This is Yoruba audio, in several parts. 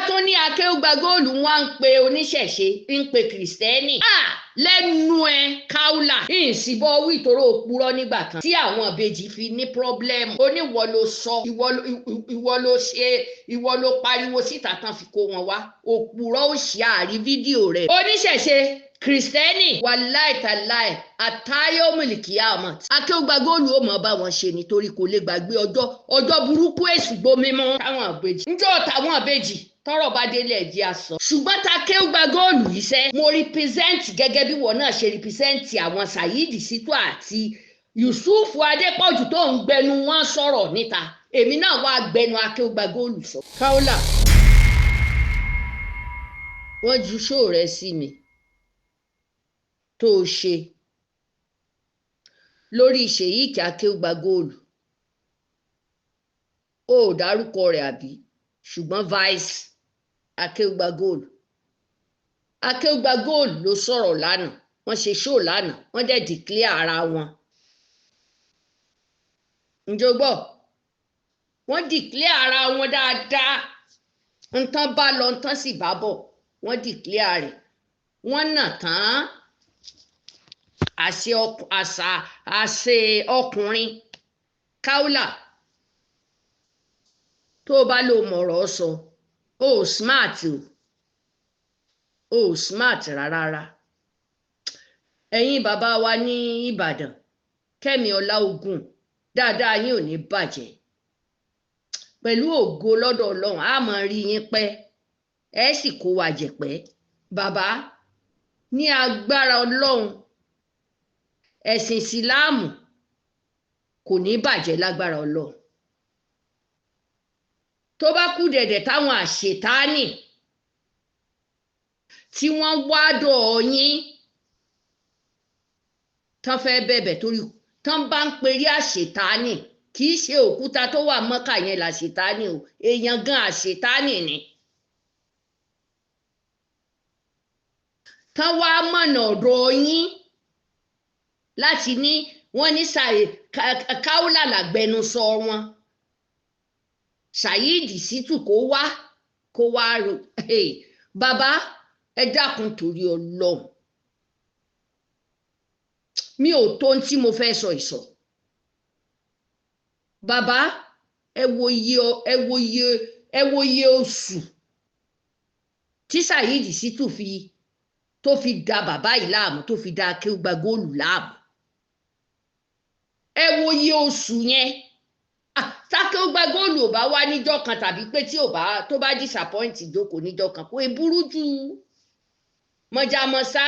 tún ní Akéúgbagóòlù wá ń pe oníṣẹ̀ṣe, ń pe Kìrìsìtẹ́nì. Lẹ́nu ẹ Kaola, ìsìnbọ̀ wí ìtòrò òpùrọ̀ nígbà kan tí àwọn ìbejì fi ní pírọ́blẹ́mù. Oníwọ ló sọ, ìwọ ló ṣe, ìwọ ló pariwo síta tán fi kó wọn wá. Òpùrọ̀ ó ṣe àrí fídíò rẹ̀. Oníṣẹ̀ṣe, Kìrìsìtẹ́nì, wàláì tàláì, àtayọ́ mílìkì àmọ́. Akéúgbagóòlù ó mọ̀ bá wọn ṣe nítorí kò lè gbàgbé ọjọ́ burúkú èṣù gbomi mú táwọn ìbejì. Ńjọ́ táwọn ìbejì tọ́rọ̀ bá délé ẹ̀jẹ̀ àsọ. Ṣùgbọ́n ta Akéúgbagóòlù yìí sẹ́, mo represent gẹ́gẹ́ bí wọn náà ṣe represent àwọn Saheed Shittu àti Yusuf Adépọ̀jù tó ń gbẹnu wọn sọ̀rọ̀ níta. Èmi náà wá gbẹnu Akéúgbagóòlù sọ. Kaola, wọ́n ju ṣóò rẹ sí mi tó o ṣe lórí Sheik Akéúgbagóòlù. O ò dárúkọ rẹ̀ àbí, ṣùgbọ́n vice Akéúgbagóòlù. Akéúgbagóòlù ló sọ̀rọ̀ lánàá, wọ́n ṣe show lánàá, wọ́n dẹ̀ declare ara wọn. Ǹjẹ́ o gbọ́? Wọ́n declare ara wọn dáadáa. Ntán bá lọ, ntán sì bá bọ̀, wọ́n declare rẹ̀. Wọ́n nà tán. Àṣẹ ọkùnrin Kaola, tó o bá lò mọ̀rọ̀ sọ, o ò smart o, o ò smart rárá. Ẹ̀yin bàbá wa ní Ìbàdàn, Kẹ́mi Ọláògùn, dáadáa yín ò ní bàjẹ́. Pẹ̀lú ògo lọ́dọ̀ Ọlọ́run, a máa rí yín pẹ́, ẹ sì kó wa jẹ̀pẹ́. Bàbá, ní agbára Ọlọ́run, ẹ̀sìn Ìsìláàmù kò ní bàjẹ́ lágbára Ọlọ́run. Tó bá kú dẹ̀dẹ̀ táwọn àṣetánì tí wọ́n wá dọ̀ yín tán fẹ́ bẹ̀bẹ̀ torí tán bá ń perí àṣetánì, kì í ṣe òkúta tó wà Mọ́kà yẹn làṣetánì o, èèyàn gan àṣetánì ni. Tán wá mọ̀nà ọ̀dọ̀ yín láti ní wọ́n ní Kaola làgbẹnusọ wọn. Saheed Shittu kó wá rò. Bàbá, ẹ dákun torí Ọlọ́run. Mi ò tó ohun tí mo fẹ́ sọ ìsọ. Bàbá, ẹ wo iye oṣù tí Saheed Shittu tó fi da bàbá yìí láàmú, tó fi da Akéúgbagóòlù láàmú. Ẹ wo iye oṣù yẹn. Tákéúgbagóòlù ò bá wá níjọ́ kan tàbí pé tí ò bá tó bá disappoint ìjókòó níjọ́ kan, kò burú jù. Mọ̀jàmọ̀sá,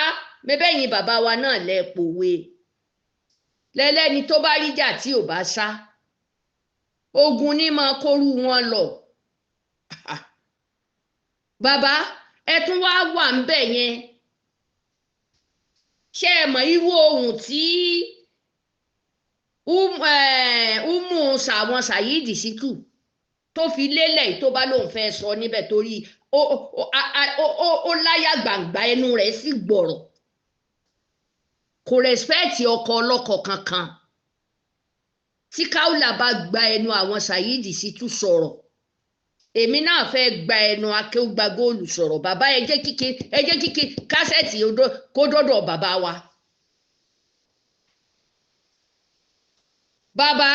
mẹ́bẹ̀yìn bàbá wa náà lẹ pòwe. Lẹ́lẹ́ni tó bá ríjà tí ò bá sá, ogun ní máa kóru wọn lọ. Bàbá, ẹ tún wá wà ń bẹ̀ yẹn. Ṣé ẹ mọ̀ irú ohun tí umu sàwọn Saheed Shittu tó fi lélẹ̀ tó bá lóun fẹ́ sọ níbẹ̀ torí ó láyà gbàǹgbà, ẹnu rẹ̀ sì gbọ̀rọ̀. Kò rẹ̀spẹ̀tì ọkọ ọlọ́kọ kankan. Tí Kaola bá gba ẹnu àwọn Saheed Shittu sọ̀rọ̀, èmi náà fẹ́ gba ẹnu Akéúgbagóòlù sọ̀rọ̀. Bàbá, ẹ jẹ́ kíkí kásẹ̀tì kó dọ́dọ̀ bàbá wa. Bàbá,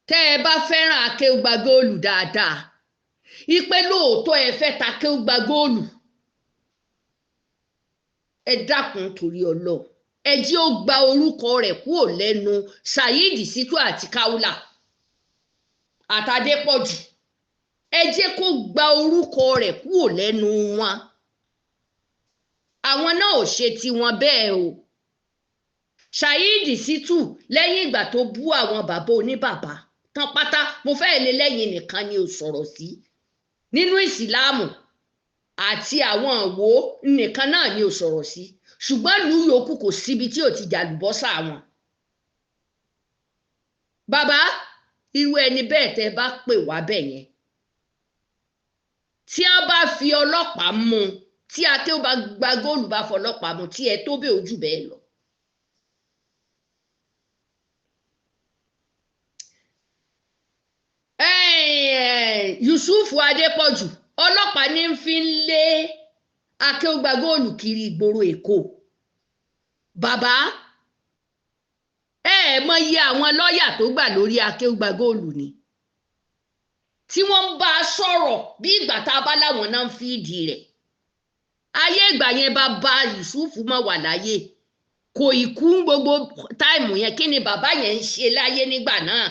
tẹ́ ẹ bá fẹ́ràn Akéúgbagóòlù dáadáa, ipe lóòótọ́ ẹ fẹ́ ta Akéúgbagóòlù, ẹ dákun torí Ọlọ́run, ẹ jí ó gba orúkọ rẹ̀ kúrò lẹ́nu Saheed Shittu àti Kaola àtàdépọ̀jù. Ẹ jẹ́ kó gba orúkọ rẹ̀ kúrò lẹ́nu wọn. Àwọn náà ò ṣe tiwọn bẹ́ẹ̀ o. Saheed Shittu lẹ́yìn ìgbà tó bú àwọn bàbá oníbàbá tán pátá, mo fẹ́ lé lẹ́yìn nìkan ni ò sọ̀rọ̀ sí nínú Ìsìláàmù àti àwọn òwò nìkan náà ni ò sọ̀rọ̀ sí. Ṣùgbọ́n ìlú yòókù kò síbi tí ò ti jàlùbọ́sà wọn. Bàbá, irú ẹni bẹ́ẹ̀ tẹ́ bá pè wá bẹ́ẹ̀ yẹn, tí a bá fi ọlọ́pàá mú, tí Akéúgbagóòlù bá fọlọ́pàá mú, tí ẹ tó bẹ́ẹ̀ ojú bẹ́ẹ̀ lọ. Yusuf Adépọ̀jù Ọlọ́pàá ní fi ń lé Akéúgbàgóòlù kiri ìgboro Èkó. Bàbá, ẹ ẹ mọ iye àwọn lọ́ọ̀yà tó gbà lórí Akéúgbàgóòlù ni, tí wọ́n ń bá a sọ̀rọ̀ bí ìgbà tá a bá láwọn náà ń fi ìdí rẹ̀. Ayé ìgbà yẹn bàbá Yùsúfù máa wà láyé, kò ì kú gbogbo táìmù yẹn. Kí ni bàbá yẹn ń ṣe láyé nígbà náà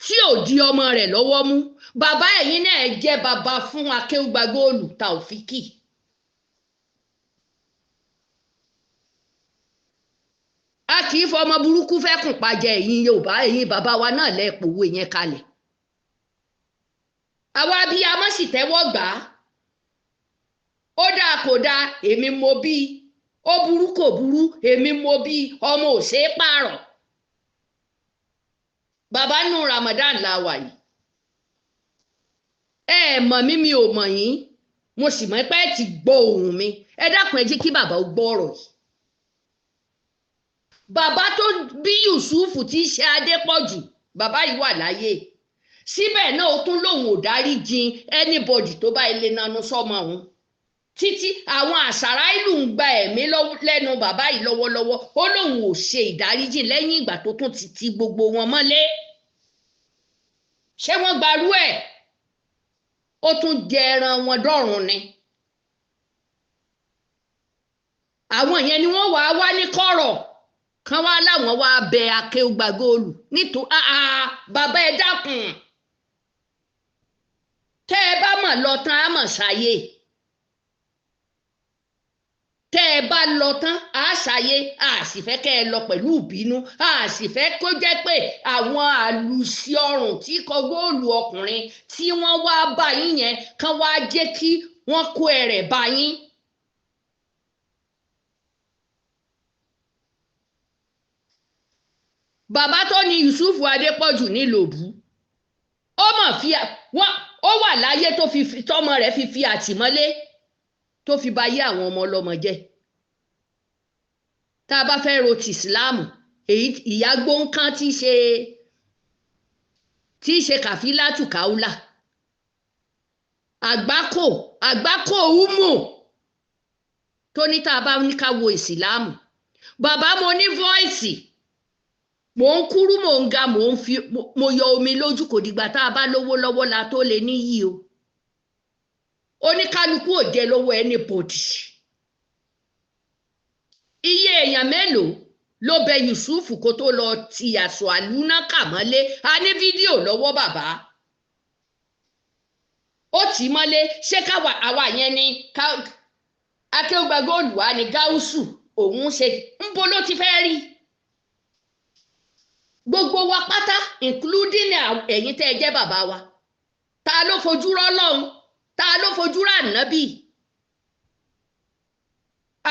tí ò di ọmọ rẹ̀ lọ́wọ́ mú? Bàbá ẹ̀yin náà jẹ́ bàbá fún Akéúgbàgóòlù Taofiki. A kì í fọmọ burúkú fẹ́kùn pajẹ. Ẹ̀yin Yorùbá, ẹ̀yin bàbá wa náà lẹ́ẹ̀pọ̀wé yẹn kalẹ̀. Àwa abiyamọ sì tẹ́wọ́ gbà á. Ó dáa kò dáa, èmi mo bí. Ó burú kò burú, èmi mo bí. Ọmọ ò ṣeé pààrọ̀. Bàbá, nù Ramadan la wà yìí. Ẹ mọ̀ mí, mi ò mọ̀ yín, mo sì mọ̀ pé ẹ ti gbọ́ ohùn mi. Ẹ dákun, ẹ jẹ́ kí bàbá ó gbọ́ ọ̀rọ̀ yìí. Bàbá tó bí Yùsúfù tí í ṣe Adépọ̀jù, bàbá yìí wà láyé síbẹ̀ náà, ó tún lòun ò dárí jin anybody tó bá ilé nanu sọ́mọ òun títí àwọn àṣàrà ìlú ń gba ẹ̀mí lẹ́nu bàbá yìí lọ́wọ́lọ́wọ́. Ó lóun ò ṣe ìdáríjì lẹ́yìn ìgbà tó tún ti ti gbogbo wọn mọ́lé. Ṣé wọ́n gbarú ẹ̀? Ó tún jẹ ẹran wọn dọ́run ni. Àwọn yẹn ni wọ́n wàá wá ní kọ̀rọ̀ kan wá láwọn wá bẹ Akéúgbàgóòlù nítorí. Bàbá, ẹ dákun, tẹ́ ẹ bá mọ̀ lọ tán, á mọ̀ ṣàyè. Tẹ́ ẹ bá lọ tán, á ṣàyè. A sì fẹ́ kẹ́ ẹ lọ pẹ̀lú ìbínú, a sì fẹ́ kó jẹ́ pé àwọn àlùsí ọrùn tí kọ góòlù ọkùnrin tí wọ́n wá bá yín yẹn kán wá jẹ́ kí wọ́n kó ẹrẹ̀ bá yín. Bàbá tó ní Yùsúfù Adépọ̀jù nílòbù, ó mọ̀ fi wọ́n, ó wà láyé tó fi tọmọ rẹ̀ fi àtìmọ́lé tó fi ba yé àwọn ọmọ ọlọ́mọ jẹ́. Tá a bá fẹ́ ro ti ìsìláàmù, èyí ìyá gbóǹkan tí í ṣe Kàfílátù Káúlà, àgbákò àgbákò umu tó ní, tá a bá ní ká wo ìsìláàmù. Bàbá, mo ní voice, mò ń kúrú, mò ń ga, mò ń fi mo yọ omi lójú. Kò dìgbà tá a bá lówó lọ́wọ́ la tó lè níyì o. Oníkálukú ò jẹ lọ́wọ́ anybody. Iye èèyàn mélòó ló bẹ Yùsúfù kó tó lọ ti àṣọ àlùná kà mọ́lé? A ní fídíò lọ́wọ́. Bàbá, ó tì í mọ́lé. Ṣé káwa àwa yẹn ni Akéúgbàgóòlù wa ni gáúsù òun ṣe ń bo ló ti fẹ́ rí gbogbo wa pátá, including ẹ̀yin tẹ́ ẹ jẹ́ bàbá wa? Ta ló fojú rọ́ lọ́hùn? Ta ló fojú rà nábì?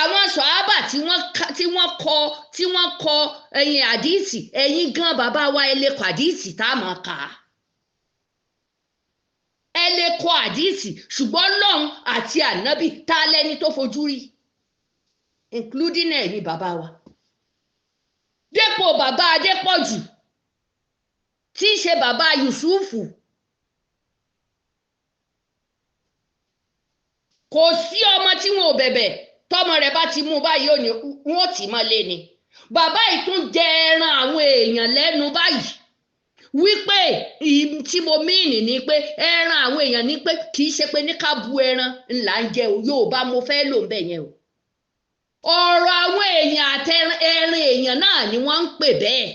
Àwọn sọ̀hábà tí wọ́n kọ ẹ̀yìn àdìsí, ẹ̀yin gan bàbá wa, ẹ lè kọ àdìsí tá a máa kà á, ẹ lè kọ àdìsí, ṣùgbọ́n lọ́hùn àti ànábì, ta lẹni tó fojú rí, including ẹ̀yin bàbá wa? Dépò bàbá Adépọ̀jù tí í ṣe bàbá Yùsúfù, kò sí ọmọ tí wọn ò bẹ̀bẹ̀. Tọmọ rẹ̀ bá ti mú báyìí, ò ní wọn ò tì mọ́lé ni. Bàbá yìí tún jẹ ẹran àwọn èèyàn lẹ́nu báyìí wípé tí mo mean ni pé ẹran àwọn èèyàn ní pé kì í ṣe pé ní ká bu ẹran ńlá ń jẹ o. Yóò bá mo fẹ́ lò ń bẹ̀ yẹn o. Ọ̀rọ̀ àwọn èèyàn àti ẹran èèyàn náà ni wọ́n ń pè bẹ́ẹ̀.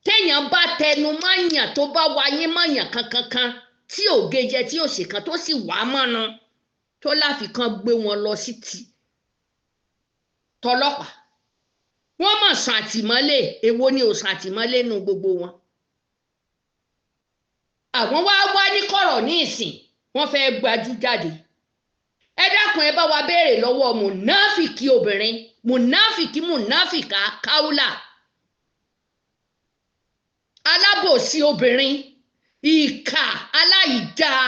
Téèyàn bá tẹnu mọ́yàn, tó bá wáyé mọ́yàn kankankan, tí ò gejẹ, tí ò ṣèkan, tó sì wá mọ́nu, tó láfikàn gbé wọn lọ sí ti tọlọ́pàá, wọ́n mọ̀ sàn àtìmọ́lé. Èwo ni ò sàn àtìmọ́lé nu gbogbo wọn? Àwọn wá wá ní kọ̀rọ̀ ní ìsìn, wọ́n fẹ́ gbajú jáde. Ẹ dákun, ẹ bá wa béèrè lọ́wọ́ mùnáfìkì obìnrin, mùnáfìkì, mùnáfìkà káúlà, alábòsí obìnrin, ìkà, aláìdáa.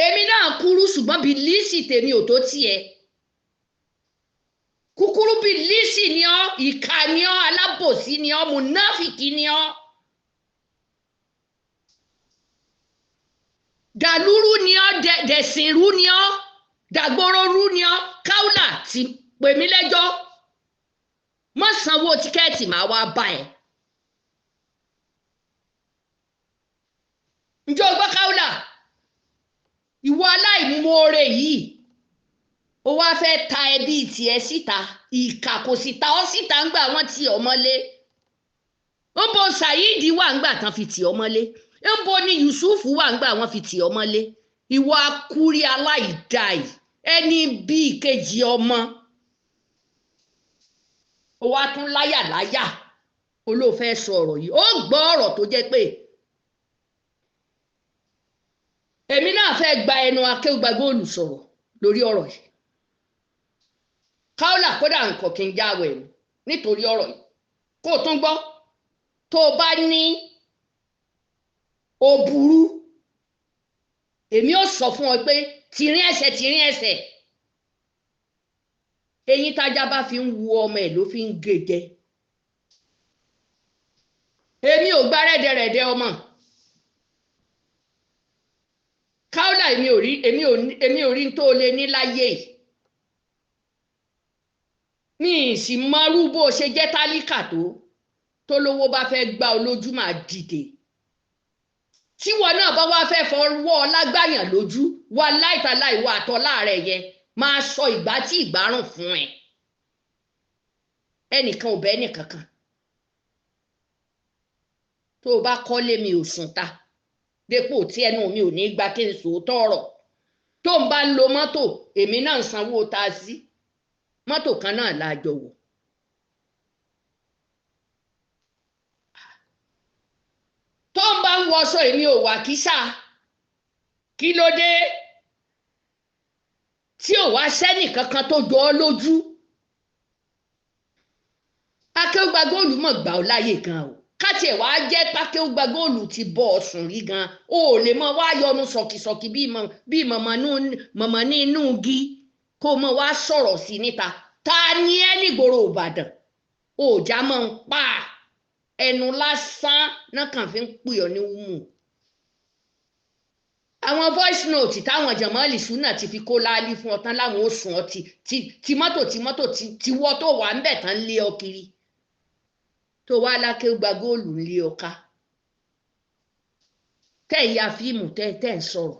Èmi náà kúrú, ṣùgbọ́n bìlísì tèmi ò tó tiẹ̀. Kúkúrú bíi lísì ni ọ́, ìkà ni ọ́, alábòsí ni ọ́, mùnáfìkì ni ọ́. Dàlúrú ni ọ́, dẹ̀sìnrú ni ọ́, dàgbòròrú ni ọ́. Kaola ti pè mí lẹ́jọ́, má sanwó tíkẹ́ẹ̀tì, màá wá bá ẹ. Ǹjẹ́ o gbọ́ Kaola? Ìwọ aláìmoore yìí, ó wá fẹ́ ta ẹbí tiẹ̀ síta, ìkà kò sì ta ọ́ síta ńgbà wọ́n ti ọ́ mọ́lé. Ńbo Saheed wà ńgbà tán fi tì ọ́ mọ́lé? Ńbo ni Yusuf wà ńgbà wọ́n fi tì ọ́ mọ́lé? Ìwọ akúrí aláìda yìí, ẹni bí ìkejì ọmọ. Ó wá tún láyàláyà, ó ló fẹ́ sọ ọ̀rọ̀ yìí. Ó gbọ́ ọ̀rọ̀ tó jẹ́ pé èmi náà fẹ́ gba ẹnu Akéwùgbàgóòlù sọ̀rọ̀ lórí ọ̀rọ̀ yìí. Kaola kódà nǹkan kí n jáwé mi nítorí ọ̀rọ̀ yìí. Kó o tún gbọ́, tó o bá ní o burú, èmi ò sọ fún ọ pé tìrín ẹsẹ̀ tìrín ẹsẹ̀. Eyín tájá bá fi ń wu ọmọ ẹ̀ ló fi ń gé jẹ. Èmi ò gbá rẹ́dẹ̀rẹ́dẹ́ ọmọ. Kaola, èmi ò rí tó lè ní láyé yìí. Mi ì sì mọrú bó ṣe jẹ́ tálíkà tó lówó bá fẹ́ gbá ọ lójú máa dìde. Tíwọ náà bá wá fẹ́ fọwọ́ lágbàyàn lójú, wà láìtàláì wà àtọ́ láàrẹ̀ yẹn máa sọ ìgbà tí ìgbárùn fún ẹ. Ẹnìkan ò bẹ́ ẹnìkankan. Tó o bá kọ́lé mi ò sùn ta, dépò tí ẹnu mi ò ní gba kí n sòótọ́ ọ̀rọ̀. Tó ń bá ń lo mọ́tò, èmi náà ń sanwó taxi. Mọ́tò kan náà la jọ wọ̀. Tó ń bá ń wọṣọ, èmi ò wà kísà. Kí ló dé tí ò wá sẹ́nì kankan tó jọ ọ́ lójú? Akéwùgbàgóòlù mọ̀ gbà ọ́ láyè gan o. Káti ẹ̀ wá jẹ́ pákéwùgbàgóòlù ti bọ́ ọ sùn rí gan. O ò lè mọ wá yọnu sọ̀kìsọ̀kì bí mọ̀mọ́ ní inú igi kó o mọ wá sọ̀rọ̀ sí níta. Ta ni ẹ́ nígboro Ìbàdàn? Òòjà máa ń pa ẹnu lásán náà kàn fi ń pè ọ́ ní wúmù. Àwọn voice note táwọn Jàmọ́lì Súnà ti fi kó láálí fún ọ tán láwọn ó sùn ọ ti mọ́tò ti mọ́tò ti wọ́ tó wà ń bẹ̀ tán lé ọ kiri. Tó wá lákéwùgbàgóòlù ń lé ọ ká. Tẹ́ ìyá fíìmù tẹ́ ń sọ̀rọ̀.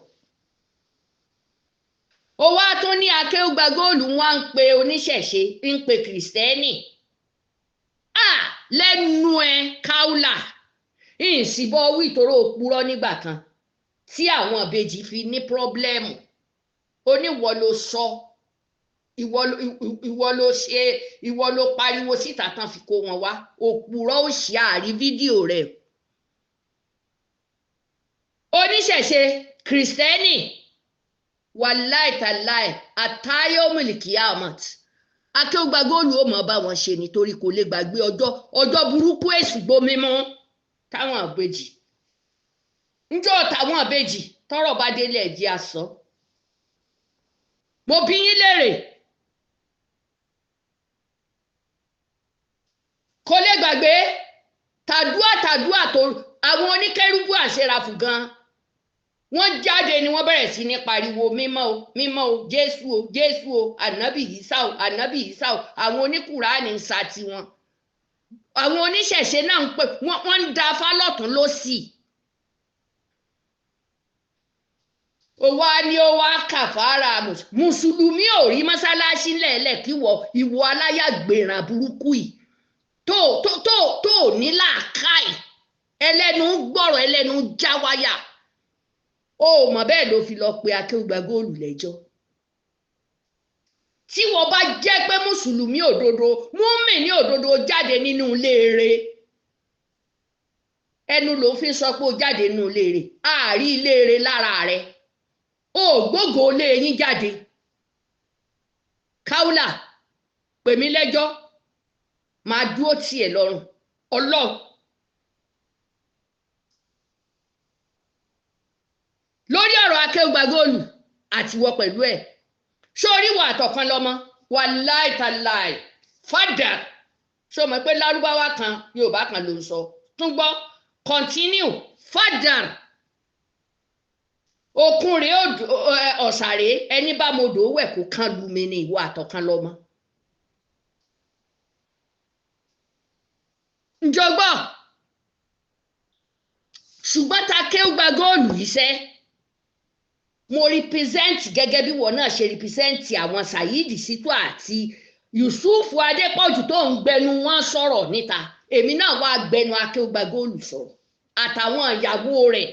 Ó wá tún ní Akéwùgbàgóòlù wá ń pe oníṣẹ̀ṣe, ń pe kìrìsìtẹ́nì. Lẹ́nu ẹ Kaola, ìsìnbọ̀ wí torí ó purọ́ nígbà kan tí àwọn ìbejì fi ní pírọ́blẹ́mù. Oníwọ ló sọ, ìwọ ló ṣe, ìwọ ló pariwo síta tán fi kó wọn wá. Òpùrọ́ ó ṣe àrí fídíò rẹ̀. Oníṣẹ̀ṣe kìrìsìtẹ́nì, wàláìtàláì àtayọ́mìlìkìyàmọ̀t. Akéwùgbàgóòlù ó mọ̀ bá wọn ṣe nítorí kò lè gbàgbé ọjọ́ burúkú èṣù gbomímú táwọn àbejì. Ńjọ́ táwọn àbejì tọ́rọ̀ bá délé ẹ̀jẹ̀ àsọ. Mo bi yín léèrè. Kò lè gbàgbé tàdúà tàdúà tó àwọn oníkẹ́rúbù àṣẹrafù gan. Wọ́n jáde ni wọ́n bẹ̀rẹ̀ sí ní pariwo mímọ́ o, mímọ́ o, Jésù o, Jésù o, ànábì Ìsá o, ànábì Ìsá o. Àwọn oníkùránì ń sa tiwọn. Àwọn oníṣẹ̀ṣe náà ń pè wọ́n ń da fálọ̀tún lọ́sì. Ó wá ní ó wá kàfàrà mùsùlùmí ò rí mọ́sálásí lẹ́ẹ̀lẹ́ kí wọ ìwọ aláyàgbèràn burúkú yìí tó tó tó tó ní làákàì, ẹlẹ́nu gbọ́rọ̀ ẹlẹ́nu jáwáyà. Ó mọ̀ bẹ́ẹ̀ ló fi lọ pe Akéwùgbàgóòlù lẹ́jọ́. Tí wọ́n bá jẹ́ pé mùsùlùmí òdodo, mùmínì òdodo jáde nínú ilé rẹ̀, ẹnu ló fi sọ pé ó jáde nínú ilé rẹ̀, àárí ilé rẹ̀ lára rẹ̀, ó gbógo ilé yín jáde. Kaola, pè mí lẹ́jọ́, máa dúró tiẹ̀ lọ́rùn Ọlọ́run. Lórí ọ̀rọ̀ Akéwùgbàgóòlù àti wọ pẹ̀lú ẹ̀, sórí wà àtọ̀kan lọ́mọ. Wàláì tàláì fàdà. Ṣé o mọ̀ pé lárúbáwá kan Yorùbá kan ló ń sọ? Tún gbọ́, continue fàdà. Òkun rèé, ọ̀sàrè, ẹni bá mo dò wẹ̀ kó kán lu mi ní ìwọ àtọ̀kan lọ́mọ. Ǹjọ́gbọ́, ṣùgbọ́n ta kéwùgbà góòlù yìí sẹ́, mo represent gẹ́gẹ́ bí wọ́n náà ṣe represent àwọn Saheed Shittu àti Yusuf Adépọ̀jù tó ń gbẹnu wọn sọ̀rọ̀ níta. Èmi náà wá gbẹnu akéwùgbà góòlù sọ̀rọ̀ àtàwọn ìyàwó rẹ̀,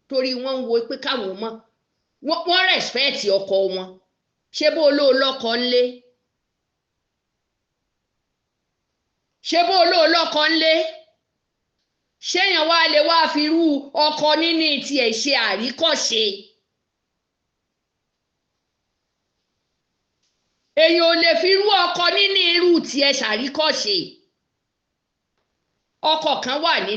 torí wọ́n ń wo pé káwọn mọ́ wọ́n respect ọkọ wọn. Ṣé bó ló lọ́kọ ńlé? Ṣé bó ló lọ́kọ ńlé? Ṣéyàn wá lè wá fi irú ọkọ níní tiẹ̀ ṣe àríkọ́ṣe? Èèyàn ò lè fi irú ọkọ níní irú tiẹ̀ ṣàríkọ́ṣe. Ọkọ kan wà ní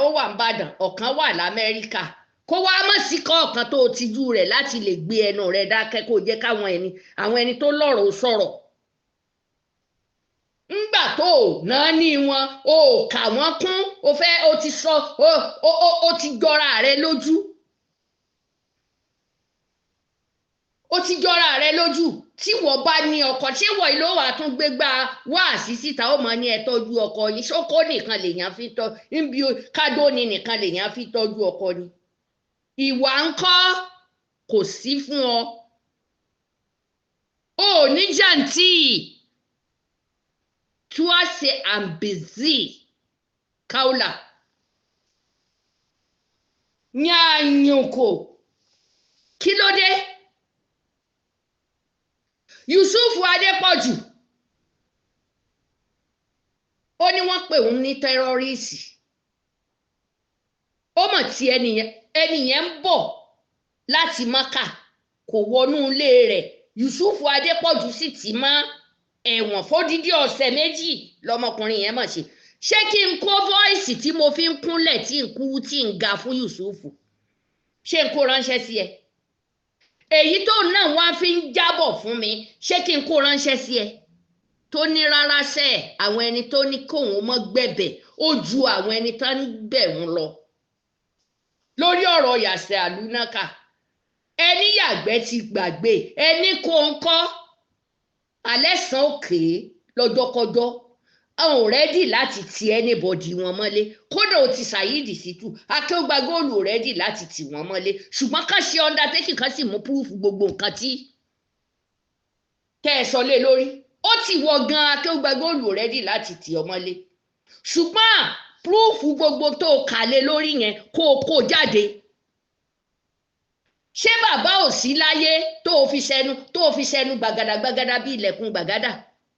ó wà nìbàdàn, ọ̀kan wà lamẹ́ríkà. Kó wá mọ̀ sí kọ̀ọ̀kan tó tijú rẹ̀ láti lè gbé ẹnu rẹ̀ dákẹ́, kó jẹ́ káwọn ẹni àwọn ẹni tó lọ́rọ̀ sọ̀rọ̀. Ńgbà tó náà ní wọn, o kà wọ́n kún, o fẹ́ o ti sọ o ti jọra rẹ lójú. O ti jọra rẹ lójú. Tí wọ́n bá ní ọkọ, ṣé wọ́n ló wà tún gbégbá wáàsí síta, ó mọ ní ẹ tọ́jú ọkọ yín? Ṣókó nìkan lèèyàn fi tọ́ níbi kádóni nìkan lèèyàn fi tọ́jú ọkọ ni. Ìwà ńkọ́ kò sí fún ọ. O ní jàǹtì. Tua say I'm busy. Kaula. Nyanyoko. Kí ló dé? Yusuf Adépọ̀jù. Ó ní wọ́n pè òun ní tẹ́rọ́rìsì. Ó mọ̀ tí ẹnìyẹn ń bọ̀ láti Mọ́kà, kò wọnú ilé rẹ̀. Yusuf Adépọ̀jù sì ti mọ́ ẹ̀wọ̀n fódìdí ọ̀sẹ̀ méjì lọmọkùnrin yẹn mọ̀ ṣe. Ṣé kí n kó voice tí mo fi ń kúnlẹ̀ tí n kú tí n ga fún Yusuf? Ṣé n kó ránṣẹ́ sí ẹ? Èyí tó náà wá fi ń jábọ̀ fún mi, ṣé kí n kó ránṣẹ́ sí ẹ? Tó ní rárá sẹ́, àwọn ẹni tó ní kóun mọ́ gbẹ̀bẹ̀ ó ju àwọn ẹni tó ń bẹ̀ wọ́n lọ. Lórí ọ̀rọ̀ Yàsẹ̀ Àlùnákà, ẹni yàgbẹ́ ti gbàgbé, ẹni kó ń kọ́ alẹ́ sàn òkè lọ́jọ́kọjọ́. Àwọn ò rẹ́dì láti ti anybody wọn mọ́lé. Kódà ó ti Saheed Shittu, akéwàgbà góòlù ò rẹ́dì láti tì wọ́n mọ́lé. Ṣùgbọ́n ká ṣe undertaking, ká sì mú púrúfù gbogbo nǹkan tí tẹ́ ẹ sọ lé lórí. Ó ti wọ gan, akéwàgbà góòlù ò rẹ́dì láti tì ọ mọ́lé. Ṣùgbọ́n púrúfù gbogbo tó kà lé lórí yẹn kó o kó jáde. Ṣé bàbá ò sí láyé tó o fi sẹnu tó o fi sẹnu gbàgàdà gbàgàdà bí ilẹ̀kùn gbàgàdà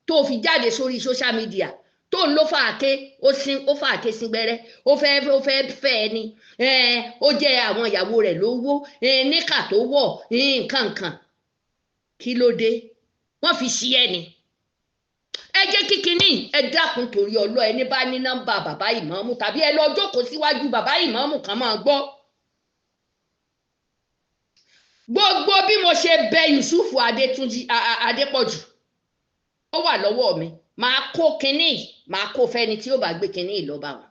tó o fi jáde sórí social media tó ń lọ fàáké, ó sin ó fàáké sí gbẹ́rẹ́, ó fẹ́ fẹ́ ẹni, ó jẹ́ àwọn ìyàwó rẹ̀ lówó, níkà tó wọ̀ nǹkan kan. Kí ló dé? Wọ́n fi ṣí ẹni. Ẹ jẹ́ kíkiní, ẹ dákun torí ọlọ́, ẹni bá ní nọ́mbà bàbá ìmáàmù tàbí ẹ lọ jókòó síwájú bàbá ìmáàmù kan máa gbọ́. Gbogbo bí mo ṣe bẹ Yusuf Adétúnjì Adépọ̀jù, ó wà lọ́wọ́ mi. Màá kó kinní, màá kó fẹ́ni tí ó bá gbé kinní lọ bá wọn.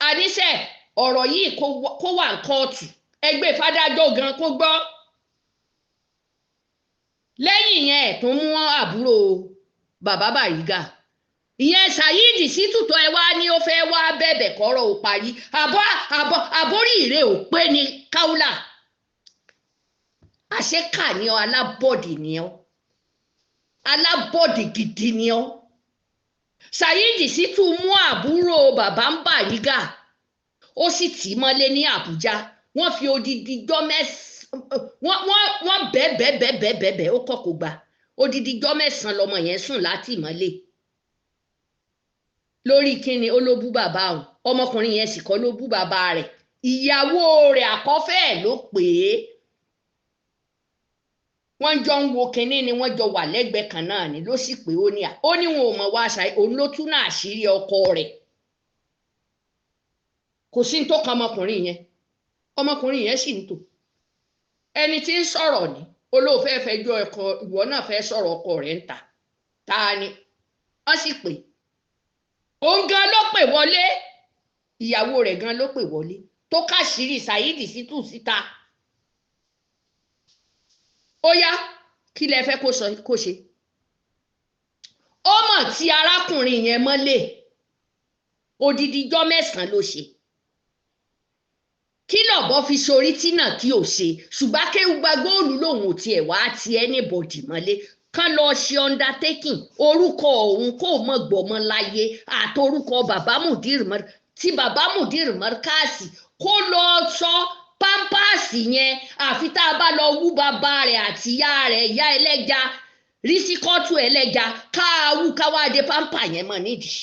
Àníṣe ọ̀rọ̀ yìí kó wà ní kóòtù, ẹgbẹ́ fàdájọ́ gan kó gbọ́. Lẹ́yìn yẹn ẹ̀ tún mú àbúrò bàbá Bàrígà, ìyẹn Saheed Shittu tó ẹ wá ní ó fẹ́ wá bẹ̀bẹ̀ kọ́rọ̀ ò parí. Àbọ̀ àbórí ìrè ò pé ní Kaula. Àṣekà ni ọ, alábọ̀dì ni ọ, alábọ̀dì gidi ni ọ. Saheed Shittu mú àbúrò bàbá ń Bàrígà, ó sì tì í mọ́lé ní Àbújá. Wọ́n fi odidi jọ́ mẹ́sàn-án, wọ́n bẹ́ẹ̀ bẹ́ẹ̀ bẹ́ẹ̀ bẹ́ẹ̀ bẹ́ẹ̀, ó kọ̀ kó gbà. Odidi jọ́ mẹ́sàn-án lọmọ yẹn sùn láti mọ́lé. Lórí kíni? Ó ló bú bàbá òun. Ọmọkùnrin yẹn sì kọ́ ló bú bàbá rẹ̀, ìyàwó rẹ̀ àkọ́fẹ́ ẹ̀ ló pè é. Wọ́n jọ ń wo kinní ni, wọ́n jọ wà lẹ́gbẹ̀ẹ́ kan náà ni, ló sì pé ó ní à ó ní wọn ò mọ̀ wá ṣàì, òun ló tún náà àṣírí ọkọ rẹ̀. Kò sí ní tó kan ọmọkùnrin yẹn, ọmọkùnrin yẹn sì ń tò. Ẹni tí ń sọ̀rọ̀ ni olóòfẹ́ fẹjọ́ ẹ̀kọ́, ìwọ náà fẹ́ sọ̀rọ̀ ọkọ rẹ̀ ń ta. Ta ni wọ́n sì pè? Òun gan ló pè wọlé, ìyàwó rẹ̀ gan ló pè wọlé tó káṣírí Saheed Shittu síta. Ó yá, kí lẹ fẹ́ kó ṣe? Ó mọ̀ tí arákùnrin yẹn mọ́lẹ̀ odidi ijọ́ 9 ló ṣe. Kí lọ̀bọ fi sorí tí náà kí ò ṣe? Ṣùgbọ́n Akéwùgbà Góòlù lòun ò tiẹ̀ wá ti anybody mọ́lé, kán lọ ṣe undertaking orúkọ òun kó mọ̀ gbọ́mọ láyé àtorúkọ bàbá Mudir tí bàbá Mudir Markaz kó lọ sọ pampasì yẹn, àfi tá a bá lọ wú bàbá rẹ̀ àti ìyá rẹ̀, ìyá ẹlẹ́ja rísíkọ́tù ẹlẹ́ja, káàwú káwáde pampa yẹn mọ́ nídìí.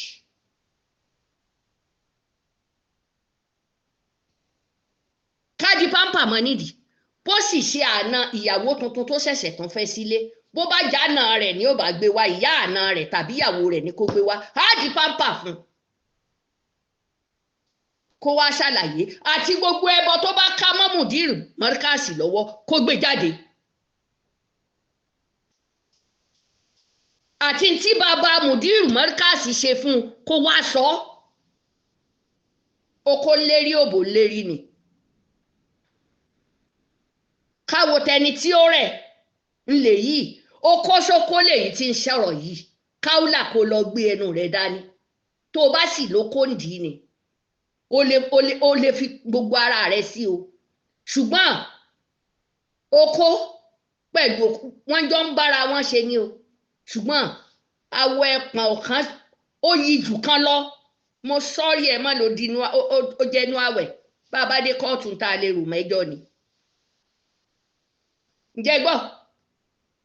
Káàdì pampa mọ́ nídìí. Bó sì ṣe àna ìyàwó tuntun tó ṣẹ̀ṣẹ̀ tán fẹ́ sílé, bó bá jána rẹ̀ ni ó bá gbé wá, ìyá àna rẹ̀ tàbí ìyàwó rẹ̀ ni kó gbé wá, á di pampa fún un kó wá ṣàlàyé àti gbogbo ẹbọ tó bá ká mọ́ Mudir Markaz lọ́wọ́ kó gbé jáde, àti tí bàbá Mudir Markaz ṣe fún un kó wá sọ. Oko lérí òbò lérí ni. Káwo tẹni tí ó rẹ̀ ńlẹ̀ yìí, okó sókó lèyí tí ń sọ̀rọ̀ yìí. Káwùlà kó lọ gbé ẹnu rẹ̀ dání, tó o bá sì lóko ń dì í ni o lè fi gbogbo ara rẹ̀ sí o. Ṣùgbọ́n okó pẹ̀lú wọ́n jọ ń bára wọn ṣe ni o. Ṣùgbọ́n awọ ẹpọ̀n ọ̀kan ó yí jù kan lọ. Mo sọ́ọ̀rì ẹ̀ mọ́ ló di inú ó jẹ́nu àwẹ̀ bá a bá dé kóòtù tá a lè rò mẹ́jọ ni. Ǹjẹ́ gbọ́,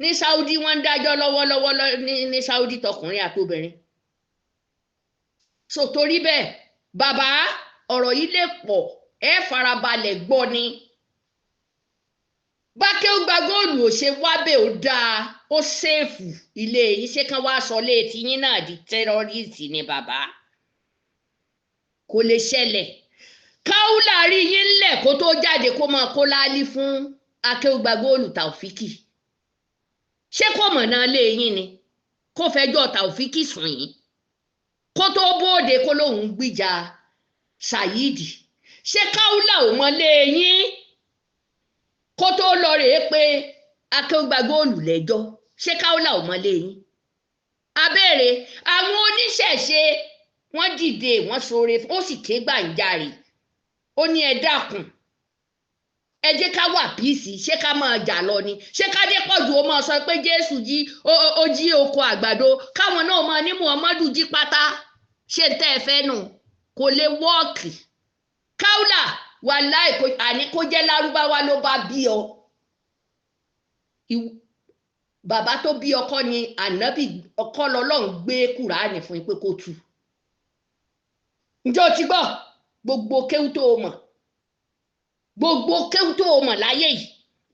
ní Saudi wọ́n ń dájọ́ lọ́wọ́lọ́wọ́ ní Saudi, tọkùnrin àtobìnrin. So torí bẹ́ẹ̀ bàbá, ọ̀rọ̀ yìí lè pọ̀, ẹ farabalẹ̀ gbọ́ ni. Bákéwùgbà Góòlù ò ṣe wábẹ̀, ó dáa, ó ṣèfù ilé yìí. Ṣé kán wáá sọ létí yín náà di tẹ́rọ́rìsì ni bàbá? Kò lè ṣẹlẹ̀. Káwùlà rí yín ńlẹ̀ kó tó jáde kó máa kó láálí fún Akéwùgbà Góòlù Tàòfíkì. Ṣé kò mọ̀nà lé yín ni kó fẹjọ́ Tàòfíkì sùn yín kó tó bóde kó lóun gbìjà Saheed? Ṣé Káwùlà ò mọ lé yín kó tó lọ rèé pé Akéwùgbà Góòlù lẹ́jọ́? Ṣé Káwùlà ò mọ lé yín? Abẹ́rẹ́ àwọn oníṣẹ̀ṣe wọ́n dìde, wọ́n ṣoore, ó sì ké gbàǹjarè, ó ní ẹ dákun, ẹ jẹ́ ká wà píìsì. Ṣé ká máa jà lọ ni? Ṣé ká dé pọ̀jù ó máa sọ pé Jésù jí ó jí oko àgbàdo, káwọn náà máa ní Muhammadu jí pátá? Ṣé n tẹ́ ẹ fẹ́ nù? Kò lè wọ́ọ̀kì. Káwùlà wàláì, àní kó jẹ́ lárúbáwá ló bá bí ọ. Bàbá tó bí ọkọ ni ànábì ọkọ lọ́lọ́run gbé Kùránì fún pé kó tú. Ǹjẹ́ o ti gbọ́? Gbogbo kéwú tó o mọ̀, gbogbo kéwú tó o mọ̀ láyé yìí,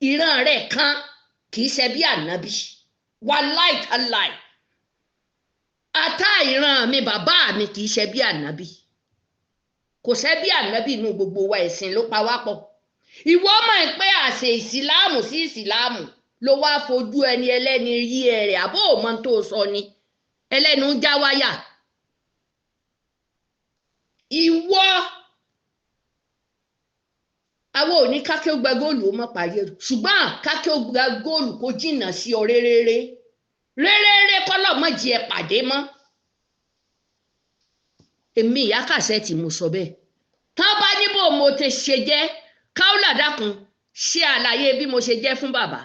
ìran rẹ̀ kan kì í ṣe bí ànábì. Wàláì tàláì, ata ìran mi bàbá mi kì í ṣe bí ànábì. Kò ṣe bí ànábì inú gbogbo wa, ẹ̀sìn ló pa wá pọ̀. Ìwọ mọ̀ pé àṣẹ ìsìláàmù sí ìsìláàmù ló wá fojú ẹni ẹlẹ́ni rí ẹ rẹ̀, àbó ò mọ tó sọ ni ẹlẹ́nu ń já wáyà. Ìwọ àwọn ò ní Kákéwùgbà Góòlù ó mọ̀ parí ẹrù, ṣùgbọ́n Kákéwùgbà Góòlù kò jìnnà sí ọ réréré réréré, kọ́lọ̀ mọ̀ jí ẹ pàdé mọ́. Èmi ìyá Kàsẹ́ẹ̀tì mo sọ bẹ́ẹ̀. Tán bá níbò mo ti ṣe jẹ́, Káwùlà dákun ṣe àlàyé bí mo ṣe jẹ́ fún bàbá.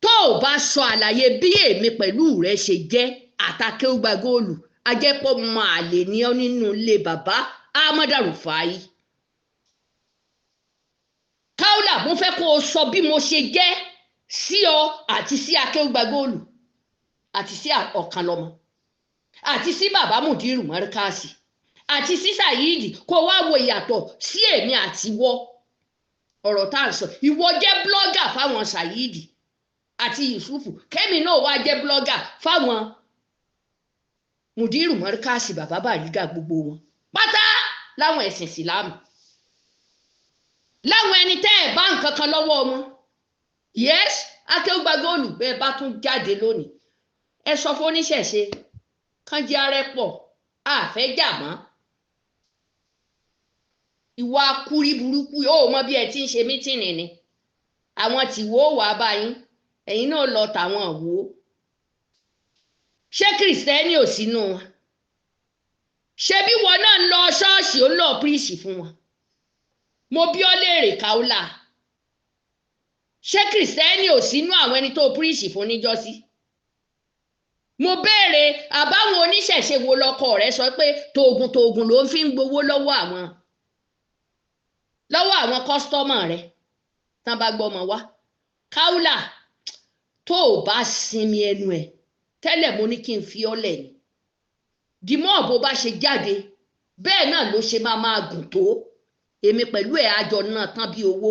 Tó o bá sọ àlàyé bí èmi pẹ̀lú rẹ ṣe jẹ́ àtàkéwùgbà Góòlù, ajẹ́pọ̀ máa lè ní ọ nínú ilé bàbá Ahmadu Rufai. Káwùlà, mo fẹ́ kó o sọ bí mo ṣe jẹ́ sí ọ àti sí Akéwùgbà Góòlù àti sí Ọ̀kanlọ́mọ àti sí bàbá Mudiru Markaz àti sí Saheed, kó wá wo ìyàtọ̀ sí èmi àti wọ. Ọ̀rọ̀ tá à ń sọ, ìwọ jẹ́ blọ́gà fáwọn Saheed àti Yusufu, kẹ́mi náà wá jẹ́ blọ́gà fáwọn Mudiru Markaz, bàbá Bàrígà, gbogbo wọn pátá láwọn ẹ̀sìn ìsìlámù, láwọn ẹni tẹ́ ẹ̀ bá nǹkan kan lọ́wọ́ wọn. Yes, Akéwùgbà Góòlù bẹ́ẹ̀ bá tún jáde lónìí, Ẹ sọ fún oníṣẹ̀ṣe kán jẹ́ arẹ́pọ̀, àfẹ́ jà mọ́. Ìwà akúrí burúkú ó mọ bí ẹ ti ń ṣe mítìnì ni. Àwọn tìwó wàá bá yín, ẹ̀yin náà lọ tàwọn wò ó. Ṣé Kìrìsìtẹ́nì ò sínú wọn? Ṣebí wọn náà ń lọ ṣọ́ọ̀ṣì, ó ń lọ píríṣì fún wọn. Mo bí ọ léèrè Kaola, ṣé Kìrìsìtẹ́nì ò sínú àwọn ẹni tó píríṣì fún níjọ́sí? Mo béèrè, àbáwọn oníṣẹ̀ṣe wo lọkọ rẹ sọ pé tòògùn tòògùn ló ń fi ń gbowó lọ́wọ́ àwọn kọ́sítọ́mọ̀ rẹ tán bá gbọ́mọ wá? Kaola, tó o bá sinmi ẹnu ẹ tẹ́lẹ̀, mo ní kí n fi ọ́ lẹ̀ ni. Dìmọ́ bó bá ṣe jáde bẹ́ẹ̀ náà ló ṣe máa máa gùn tó. Èmi pẹ̀lú ẹ̀ àjọ náà tán bí owó.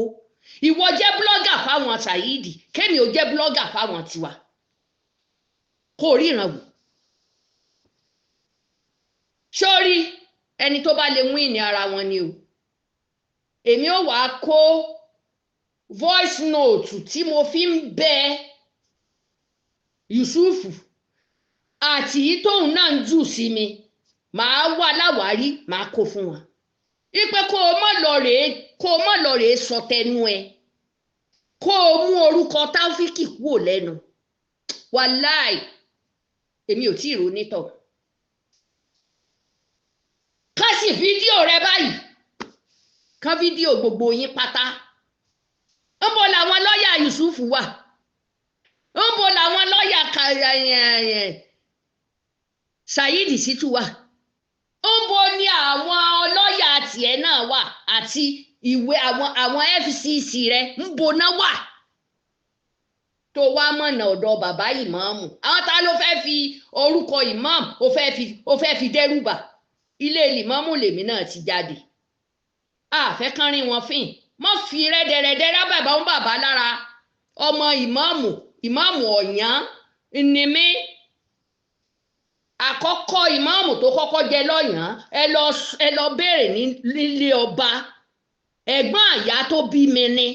Ìwọ jẹ́ blọ́gà fáwọn Saheed, kémi ò jẹ́ blọ́gà fáwọn tiwa. Kó ríran wò. Sórí ẹni tó bá lè wín ní ara wọn ni o. Èmi ò wá kó voice note tí mo fi ń bẹ Yusufu àti yìí tóun náà ń jù sí mi, màá wá láwárí, màá kó fún wọn. Ipe kó o mọ̀ lọ rèé, kó o mọ̀ lọ rèé sọ tẹnu ẹ, kó o mú orúkọ Taofiki kúrò lẹ́nu. Wàláì, èmi ò tí ì ronítọ̀. Ká sì fídíò rẹ báyìí, ká fídíò gbogbo yín pátá. Ń bo làwọn lọ́ọ̀yà Yusufu wà? Ń bo làwọn lọ́ọ̀yà Saheed Shittu wà? Ń bo ni àwọn ọlọ́yà tiẹ̀ náà wà àti ìwé àwọn FCC rẹ ń bo náà wà? Tó wá mọ̀nà ọ̀dọ̀ bàbá ìmáàmù. Àwọn ta ló fẹ́ fi orúkọ ìmáàmù ó fẹ́ fi dẹ́rùbà? Ilé ìmáàmù lèmi náà ti jáde. Àfẹ́ kán rí wọn fín. Mọ́ fi rẹ́dẹ̀rẹ́dẹ́ rá bàbá ń bàbá lára. Ọmọ ìmáàmù, ìmáàmù Ọ̀yán ni mí. Àkọ́kọ́ ìmáàmù tó kọ́kọ́ jẹ lọ́yàn, ẹ lọ béèrè nílé ọba. Ẹ̀gbọ́n àyà tó bí mi ni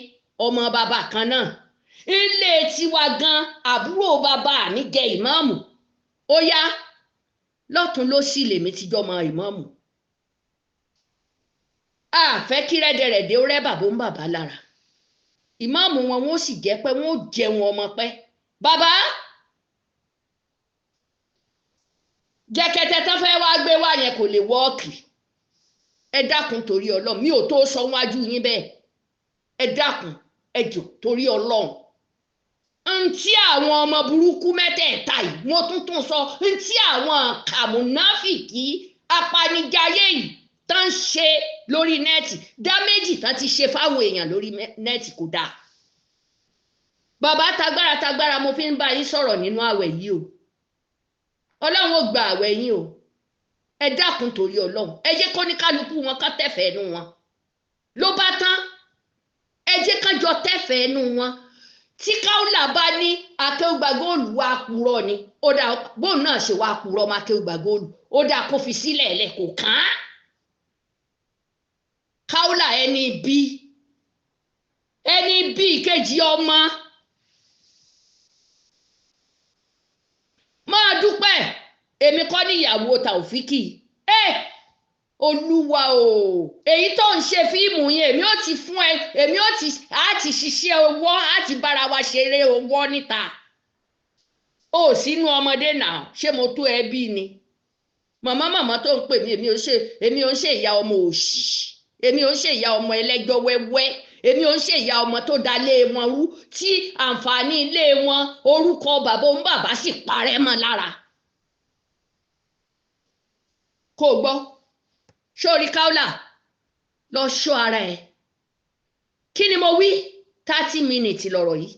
ọmọ bàbá kan náà. Ilé tiwa gan, àbúrò bàbá mi jẹ ìmáàmù. Ó yá, lọ́tún ló sì lèmi ti jọmọ ìmáàmù. A fẹ́ kí rẹ́dẹ̀rẹ́dẹ́ ó rẹ́ bàbá ń bàbá lára. Ìmáàmù wọn wọ́n sì jẹ́ pé wọ́n ó jẹun ọmọ pẹ́. Bàbá jẹkẹtẹ tán fẹ́ wá gbé wá yẹn kò lè wọ́ọ̀kì. Ẹ dákun torí Ọlọ́run, mi ò tó sọ wájú yín bẹ́ẹ̀. Ẹ dákun, ẹ jọ̀ọ́ torí Ọlọ́run. Ntí àwọn ọmọ burúkú mẹ́tẹ̀ẹ̀ta yìí, mo tún tún sọ, ntí àwọn kàmúnáfìkì apanijayé yìí tán ṣe lórí nẹ́ẹ̀tì, dáméjì tán ti ṣe fáwọn èèyàn lórí nẹ́ẹ̀tì kò dáa. Bàbá tagbára tagbára mo fi ń bá yín sọ̀rọ̀ nínú àwẹ̀ yìí o. Ọlọ́run ó gba àwẹ̀ yín o. Ẹ dákun torí Ọlọ́run, ẹ jẹ́ kó ní kálukú wọn ká tẹ̀fẹ̀ẹ́ nu wọn. Ló bá tán, ẹ jẹ́ ká jọ tẹ̀fẹ̀ẹ́ nu wọn. Tí Kaola bá ní akéwùgbà góòlù wá purọ́ ni, ó dáa bóun náà ṣe wá purọ́ mọ́ akéwùgbà góòlù, ó dáa kó fi sílẹ̀ lẹ̀ kò kàn án. Kaola ẹni bí ìkejì ọmọ. Máa dúpẹ́, èmi kọ́ níyàwó Taofiki. Olúwa o, èyí tó ń ṣe fíìmù yẹn, èmi ò ti fún ẹ, èmi ò ti á ti ṣiṣẹ́ owó, á ti bára wa ṣeré owó níta. O sínú ọmọdé náà, ṣé mo tó ẹbí ni? Màmá màmá tó ń pè mí, èmi ò ń ṣe ìyá ọmọ òṣì, èmi ò ń ṣe ìyá ọmọ ẹlẹ́jọ́ wẹ́wẹ́, èmi ò ń ṣe ìyá ọmọ tó da ilé wọn rú, tí àǹfààní ilé wọn orúkọ bàbá òun bàbá sì parẹ́ mọ́ lára. Kò gbọ́. Sórí Kaola, lọ ṣọ́ ara ẹ. Kí ni mo wí? 30 minutes lọ̀rọ̀ yìí.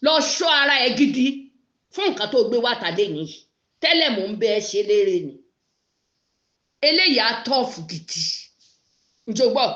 Lọ ṣọ́ ara ẹ gidi fún nǹkan tó gbé wá tàdé nìyí. Tẹ́lẹ̀ mò ń bẹ ẹ ṣe lérè ni. Eléyìí á tọ́ọ̀fù gidi. Ǹjọ́ gbọ́,